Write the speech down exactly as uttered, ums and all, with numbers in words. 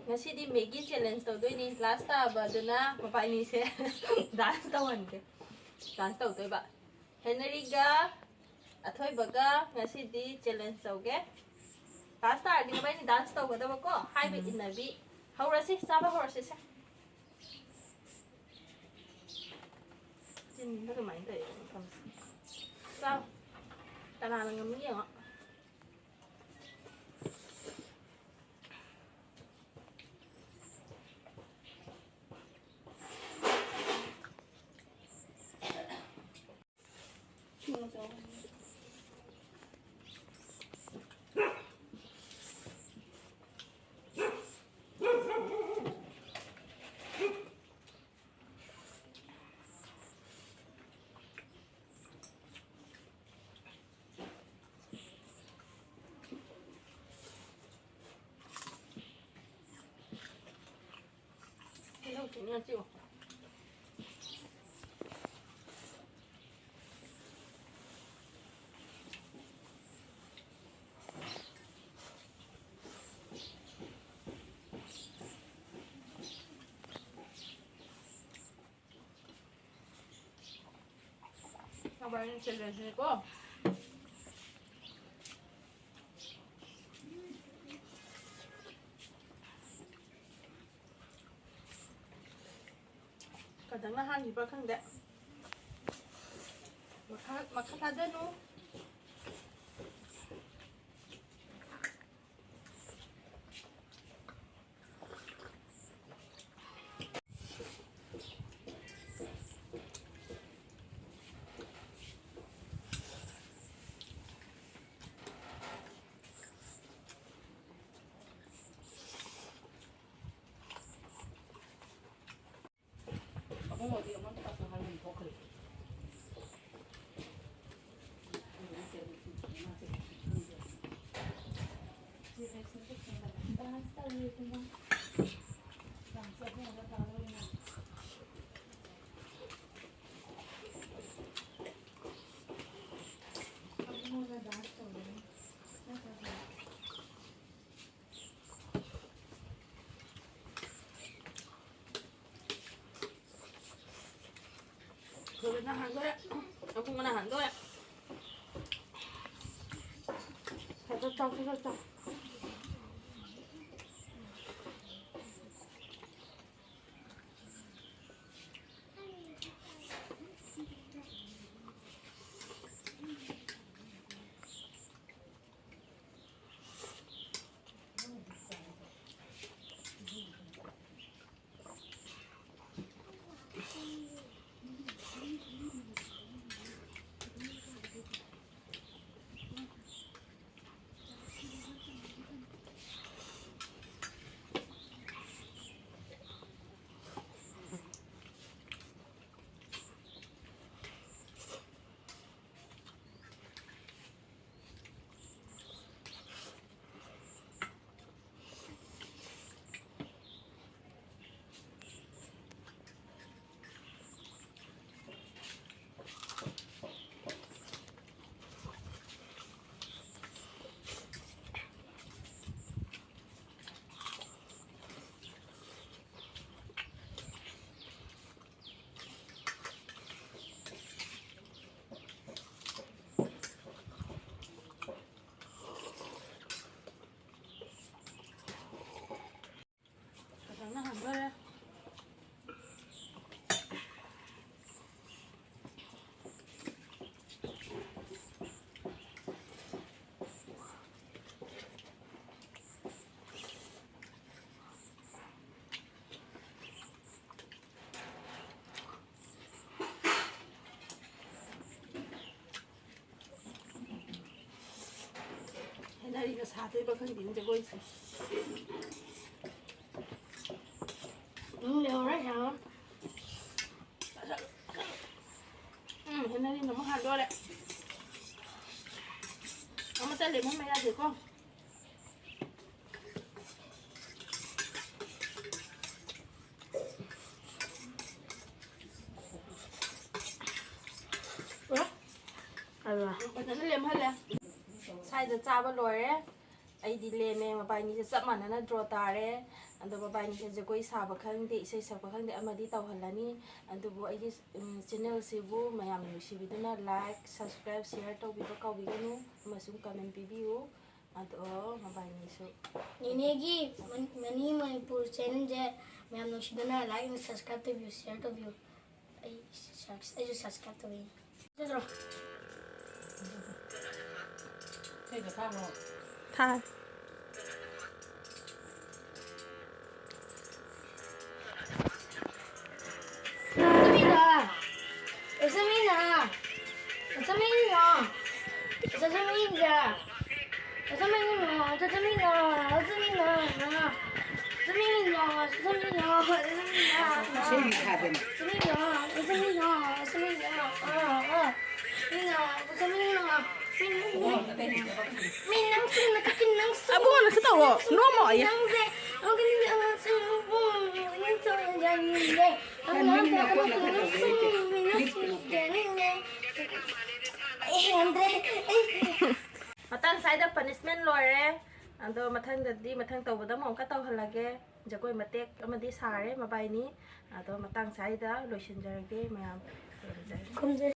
ꯉꯁꯤꯗꯤ ꯃꯦꯒꯤ ꯆꯦꯂꯦꯟꯖ ꯇꯧꯗꯣꯏꯅꯤ꯫ ꯂꯥꯁ ꯇꯥꯕꯗꯨꯅ ꯃꯕꯥꯅꯤꯁꯦ ꯗꯥꯟꯁ ꯇꯧꯍꯟꯒꯦ꯫ ꯗꯥꯟꯁ ꯇꯧꯗꯣꯏꯕ꯫ ꯍꯦꯅꯔꯤꯒ ꯑꯊꯣꯏꯕꯒ ꯉꯁꯤꯗꯤ ꯆꯦꯂꯦꯟꯖ ꯇꯧꯒꯦ꯫ ꯂꯥꯁ ꯇꯥꯔꯗꯤ ꯃꯕꯥꯅꯤ ꯗꯥꯟꯁ ꯇꯧꯒꯗꯕꯀꯣ꯫ ꯍꯥꯏꯕ ꯎꯝ꯫ ꯏꯟꯅꯕꯤ꯫ ꯍꯧꯔꯁꯤ, ꯆꯥꯕ ꯍꯧꯔꯁꯤ ꯁꯦ꯫ ꯆꯤꯟꯗ ꯑꯗꯨꯃꯥꯏꯅ ꯇꯧꯋꯦ ꯃꯐꯝꯁꯦ꯫ ꯆꯥꯎ꯫ ꯀꯅꯥꯅ ꯉꯝꯃꯤ ꯌꯦꯡꯉꯣ꯫ ꯇꯤꯜꯍꯧ ꯆꯦꯡ ꯉꯥ ꯆꯦꯡꯉꯨ꯫ ꯅꯕꯥꯅꯤ ꯆꯦꯂꯦꯟꯖꯅꯤꯀꯣ꯫ ꯀꯗꯪꯅ ꯍꯥꯟꯈꯤꯕ꯭ꯔꯥ ꯈꯪꯗꯦ꯫ ꯃꯈꯥ, ꯃꯈꯥ ꯊꯥꯗꯅꯨ꯫ ꯑꯕꯨꯡꯉꯣꯗꯤ ꯑꯃꯨꯛ ꯇꯞꯅ ꯍꯥꯏꯔꯒ ꯊꯣꯛꯈ꯭ꯔꯦ꯫ ꯗꯥꯟꯁ ꯇꯧꯔꯤ ꯏꯕꯨꯡꯉꯣ꯫ ꯗꯥꯟꯁ ꯑꯕꯨꯡꯉꯣꯗ ꯇꯥꯛꯂꯛꯏꯅꯦ꯫ ꯑꯕꯨꯡꯉꯣꯅ ꯗꯥꯟꯁ ꯇꯧꯔꯤꯅꯦ꯫ ꯅꯠꯇ꯭ꯔꯗꯤ ꯅꯪ ꯍꯥꯟꯗꯣꯔꯦ꯫ ꯅꯕꯨꯡꯉꯣꯅ ꯍꯥꯟꯗꯣꯔꯦ꯫ ꯈꯔ ꯆꯥꯎ, ꯈꯔ ꯆꯥꯎ꯫ ꯐꯖꯅ ꯍꯥꯞꯆꯔꯦ꯫ ꯍꯦꯟꯅꯔꯤꯒ ꯁꯥꯗꯣꯏꯕ ꯈꯪꯗꯦꯅꯦ ꯖꯒꯣꯏꯁꯦ꯫ ꯎꯝ, ꯌꯧꯔꯦ, ꯌꯧꯔꯦ꯫ ꯎꯝ, ꯍꯦꯟꯅꯔꯤꯅ ꯑꯃꯨꯛ ꯍꯥꯟꯗꯣꯔꯦ꯫ ꯑꯃꯠꯇ ꯂꯦꯝꯍꯟꯕ ꯌꯥꯗꯦꯀꯣ꯫ ꯄꯨꯔꯥ꯫ ꯑꯗꯨꯒ ꯐꯖꯅ ꯂꯦꯝꯍꯜꯂꯦ꯫ ꯁ꯭ꯋꯥꯏꯗ ꯆꯥꯕ ꯂꯣꯏꯔꯦ꯫ ꯑꯩꯗꯤ ꯂꯦꯝꯃꯦ꯫ ꯃꯕꯥꯏꯅꯤꯁꯦ ꯆꯞ ꯃꯥꯟꯅꯅ ꯗ꯭ꯔꯣ ꯇꯥꯔꯦ꯫ ꯑꯗꯣ ꯃꯕꯥꯏꯅꯤꯁꯦ ꯖꯒꯣꯏ ꯁꯥꯕ ꯈꯪꯗꯦ, ꯏꯁꯩ ꯁꯛꯄ ꯈꯪꯗꯦ, ꯑꯃꯗꯤ ꯇꯧꯍꯜꯂꯅꯤ꯫ ꯑꯗꯨꯕꯨ ꯑꯩꯒꯤ ꯆꯦꯅꯦꯜꯁꯤꯕꯨ ꯃꯌꯥꯝꯅ ꯅꯨꯡꯁꯤꯕꯤꯗꯨꯅ ꯂꯥꯏꯛ, ꯁꯕꯁꯀ꯭ꯔꯥꯏꯕ, ꯁꯤꯌꯔ ꯇꯧꯕꯤꯕ ꯀꯥꯎꯕꯤꯒꯅꯨ ꯑꯃꯁꯨꯡ ꯀꯃꯦꯟ ꯄꯤꯕꯤꯌꯨ꯫ ꯑꯗꯣ ꯃꯕꯥꯏꯅꯤꯁꯨ ꯅꯦꯅꯦꯒꯤ ꯃꯅꯤ ꯃꯅꯤꯄꯨꯔ ꯆꯦꯅꯦꯜꯁꯦ ꯃꯌꯥꯝ ꯅꯨꯡꯁꯤꯗꯅ ꯂꯥꯏꯛ ꯑꯃ ꯁꯕꯁꯀ꯭ꯔꯥꯏꯕ ꯇꯧꯕꯤꯌꯨ, ꯁꯤꯌꯔ ꯇꯧꯕꯤꯌꯨ꯫ ꯑꯩ ꯁꯕꯁ- ꯑꯩꯁꯨ ꯁꯕꯁꯀ꯭ꯔꯥꯏꯕ ꯇꯧꯕꯤꯌꯨ꯫ ꯅꯠꯇ꯭ꯔꯣ? ꯊꯥ ꯑꯕꯨꯡꯉꯣꯅꯁꯨ ꯇꯧꯔꯣ, ꯅꯣꯝꯃꯣ ꯑꯌꯦ꯫ ꯃꯇꯥꯡ ꯁ꯭ꯋꯥꯏꯗ ꯄꯅꯤꯁꯃꯦꯟ ꯂꯣꯏꯔꯦ꯫ ꯑꯗꯣ ꯃꯊꯪꯗꯗꯤ, ꯃꯊꯪ ꯇꯧꯕꯗ ꯑꯃꯨꯛ ꯑꯃꯨꯛꯀ ꯇꯧꯍꯜꯂꯒꯦ꯫ ꯖꯒꯣꯏ ꯃꯇꯦꯛ ꯑꯃꯗꯤ ꯁꯥꯔꯦ ꯃꯕꯥꯏꯅꯤ꯫ ꯑꯗꯣ ꯃꯇꯥꯡ ꯁ꯭ꯋꯥꯏꯗ ꯂꯣꯏꯁꯤꯟꯖꯔꯒꯦ ꯃꯌꯥꯝ꯫ ꯈꯨꯔꯨꯝꯖꯔꯤ꯫